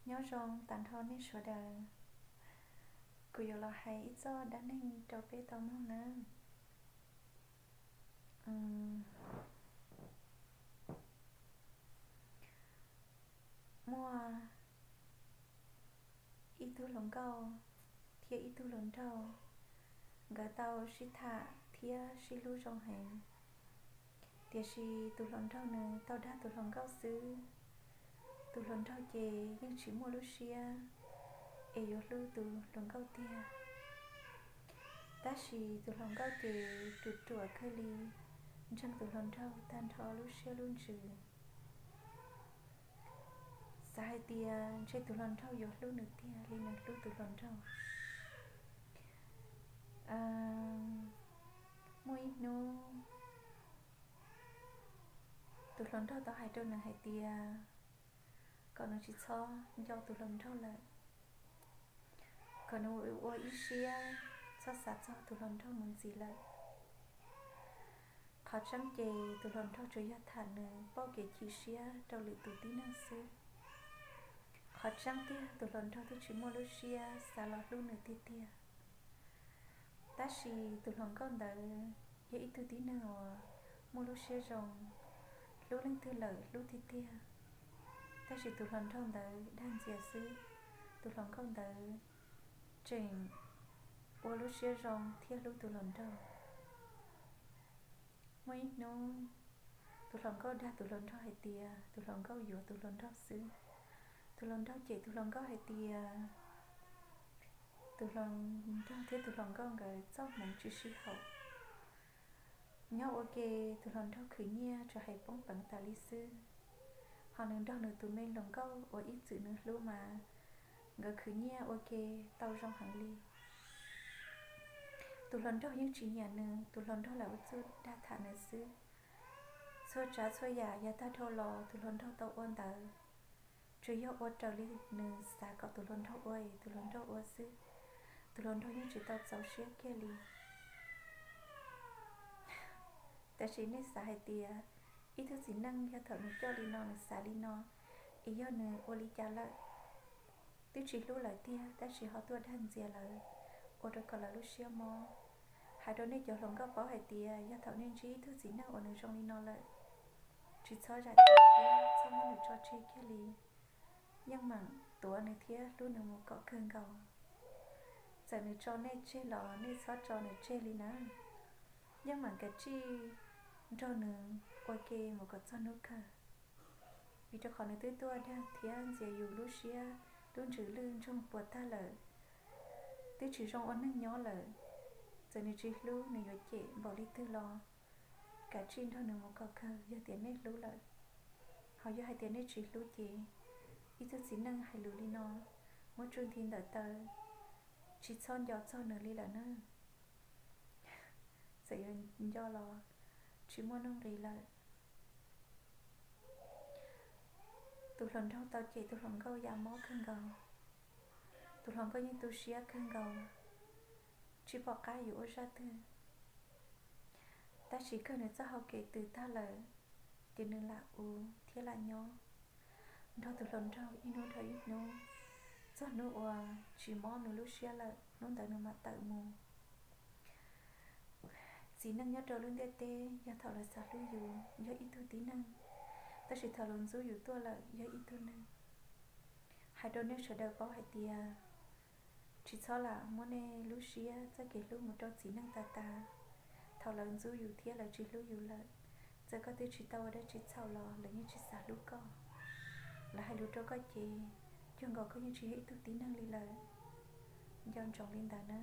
Nyob zoo tas nrho nej sawv daws, kuv yuav los hais ib txoj dab neeg rau peb tau mloog nawb. Muaj ib tug hluas nkauj thiab ib tug hluas nraug, nkawd tau sib tham thiab sib hlub zoo heev. Tiam sis tus hluas nraug nws tau dag tus hluas nkauj xwb. Tus hluas nraug ces yeej tsis muaj lub siab es yuav hlub tus hluas nkauj tiag. Tab sis tus hluas nkauj ces ruam ruam kawg li, ntseeg tus hluas nraug tag nrho lub siab lub ntsws, xav hais tias ntshe tus hluas nraug yuav hlub nws tiag li nws hlub tus hluas nraug. Muaj ib hnub tus hluas nraug tau hais rau nws hais tias kom nws tsis txhob nco tus hluas nraug lawm, kom nws ua ib siab txhob xav txog tus hluas nraug mus ntxiv lawm. Qhov tseeb ces tus hluas nraug tsuas yog tham nws pauj kev chim siab rau lwm tus tib neeg xwb. Qhov tseeb tiag tus hluas nraug twb tsis muaj lub siab xav los hlub nws tiag tiag. Tab sis tus hluas nkauj ntawd yog ib tug tib neeg uas muaj lub siab zoo, hlub leej twg lawm hlub tiag tiag. Tab sis tus hluas nraug ntawd dag ntxias xwb, tus hluas nkauj ntawd tseem ua lub siab zoo thiab hlub tus hluas nraug. Muaj ib hnub tus hluas nkauj dag tus hluas nraug hais tias tus hluas nkauj yuav tus hluas nraug xwb. Tus hluas nraug cem tus hluas nkauj hais tias tus hluas nraug thiab tus hluas nkauj nkawd txoj hmoov tsis sib haum. Nyob ua ke tus hluas nraug khwv nyiaj tsuas hais poob peev tas li xwb, ho nws nrog nws tus me hluas nkauj uas ib txwm nws hlub mas nkawd khwv nyiaj ua ke tau zoo heev li. Tus hluas nraug yeej tsis nyiam nws, tus hluas nraug lam ua txuj dag tham nws xwb. Txhua tsav txhua yam yav tag dhau los tus hluas nraug tau ua ntawd, tsuas yog ua raws li nws xav kom tus hluas nraug ua es tus hluas nraug ua xwb. Tus hluas nraug yeej tsis tau txaus siab kiag li. Tab sis nej xav hais tias ib tug txiv neej yog thaum nws coj li no nws xav li no, es yog nws ua li cas lawm? Twb tsis hlub lawv tiag tab sis ho tuaj dag ntxias lawv, ua rau kom lawv lub siab mob. Hais rau nej cov hluas nkauj paub hais tias yog thaum nej ntsib ib tug txiv neej uas nws zoo li no lawm, tsis txhob zam txim thiab txhob muab nws tso tseg kiag li. Yeej meem tuav nws thiab hlub nws mus kom kawg nkaus. Txawm nws tso nej tseg los nej txhob tso nws tseg li na. Yeej meem kav tsij nrog nws ua ke mus kom txog hnub kawg, vim rau qhov nws twb tuaj dag thiab ntxias yus lub siab lub ntsws lwj ntsoog puas tag lawm, twb tsis zoo ua neej nyob lawm. Txawm nws tsis hlub nws yuav cem npaum li twg los kav tsij nrog nws mus kom kawg yog tias nej hlub lawm. Ho yog hais tias nej tsis hlub ces ib tug txiv neej hais lus li no, muab tsuj nthi ntawm taw, tsis txhob nco txog nws li lawm na. Txawm yuav nco los tsis muaj nuj nqis lawm. Tus hluas nraug tau cem tus hluas nkauj ya mob kawg nkaus. Tus hluas nkauj yeej tu siab kawg nkaus, tsis pom qab yuav ua zaj twg. Tab sis kawg nws txoj hau kev twg tag lawm, ces nws lam ua thiab lam nyob nrog tus hluas nraug ib hnub dhau ib hnub, txog hnub uas tsis mob nws lub siab lawm hnub ntawd nws mam tawm mus. Txiv neej nyob rau lub ntiaj teb yog thaum lawv xav hlub yus yog ib tug tib neeg, tab sis thaum lawv ntxub yus tuaj lawm yog ib tug neeg. Hais rau nej sawv daws paub hais tias tsis txhob lam muab nej lub siab txoj kev hlub mus rau txiv neej tas tas. Thaum lawv ntxub yus thiab lawv tsis hlub yus lawm, txawm koj twb tsis tau ua dab tsi txhaum los lawv yeej tsis xav hlub koj. Lawv hais lus rau koj ces cuag nkaus koj yeej tsis yog ib tug tib neeg li lawm. Nco ntsoov li ntawd na.